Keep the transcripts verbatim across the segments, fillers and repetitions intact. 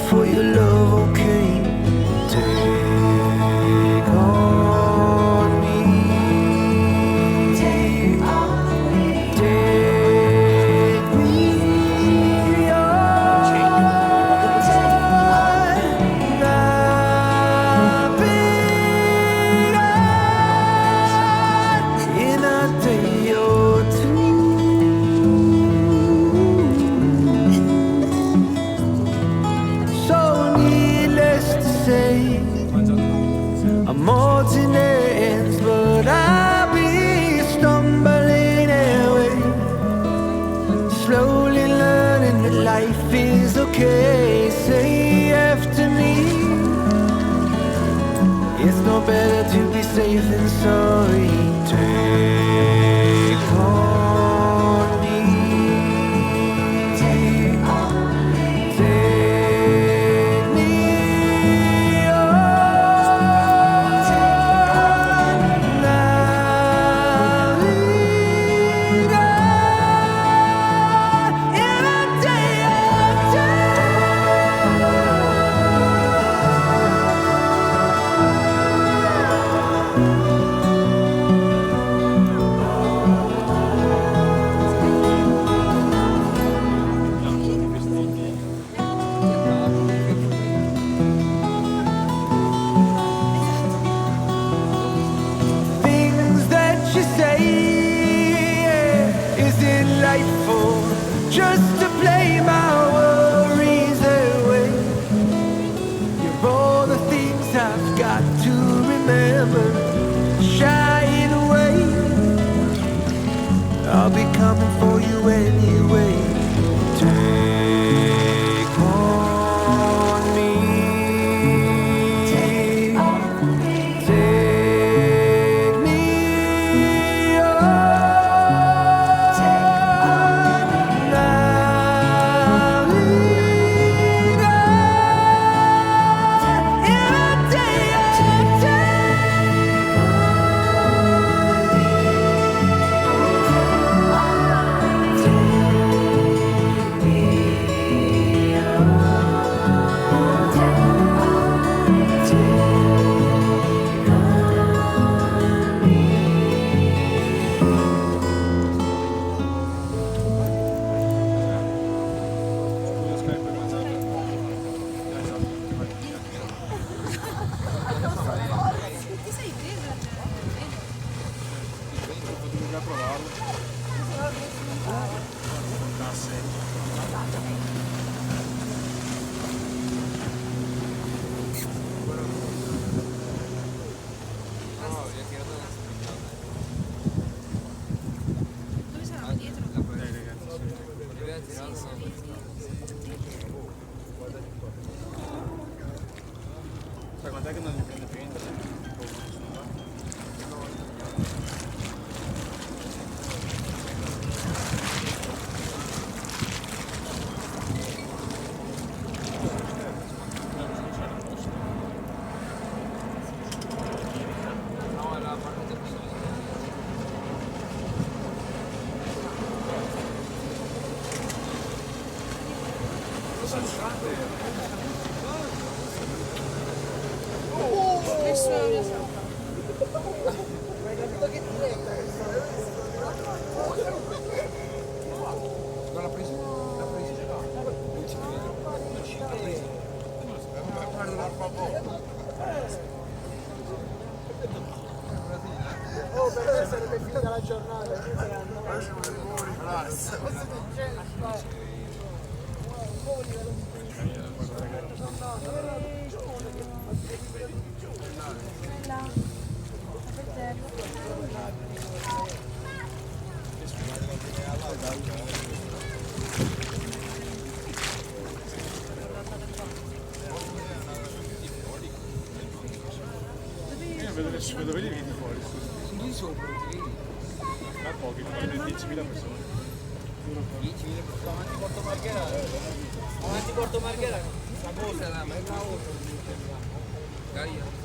For your love, okay? Take on me. Take on me. Take me on. Take on me. In a day or two. So needless to say, I'm holding hands, but I'll be stumbling away. Slowly learning that life is okay. Say after me. It's no better to be safe than sorry. Take on me. Take on me. Take me on. Take on me. Now we go. Things that you say, yeah, is delightful, just to play my worries away. You're all the things I've got to remember. Shy it away. I'll be coming for you anyway. Take on me. Take on me. Take me on. Take on me. Now we go. In a day or two. Sai quant'è che non mi prende più niente? Oh, per me sarebbe finita la giornata. Io non vedo nessuno, dove li vedi fuori? Sono lì sopra, sì. Tra pochi, ci vuole diecimila persone. Diecimila persone, avanti Porto Marghera. Avanti Porto Marghera. Sta cosa là, ma è una volta. Gaia.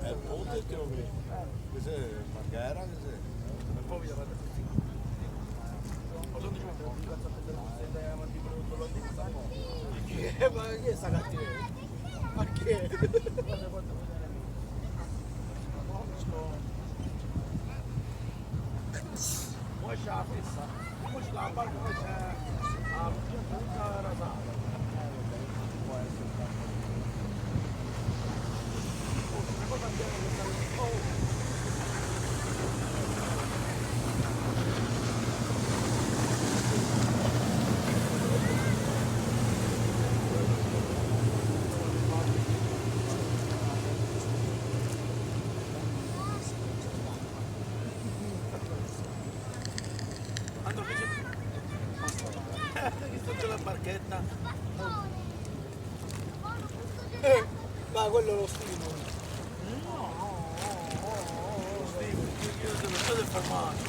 Eh, ponte che ho visto. Cos'è? Marghera? Cos'è? Ma poi vi davanti a tutti. Ma sono diciamo, un cazzo che te lo stai avanti per tutto l'anno. Che? Ma che sta cattiveria? Ma che? Guarda quanto vedere. Mo c'è la festa, mo c'è la barca, mo c'è la, tutta la rasata. Oh, una cosa bella che sta, oh, Che sotto la barchetta. Eh, ma quello è lo stimolo. No, no, no, no, lo stimolo. Io, io devo solo fermare.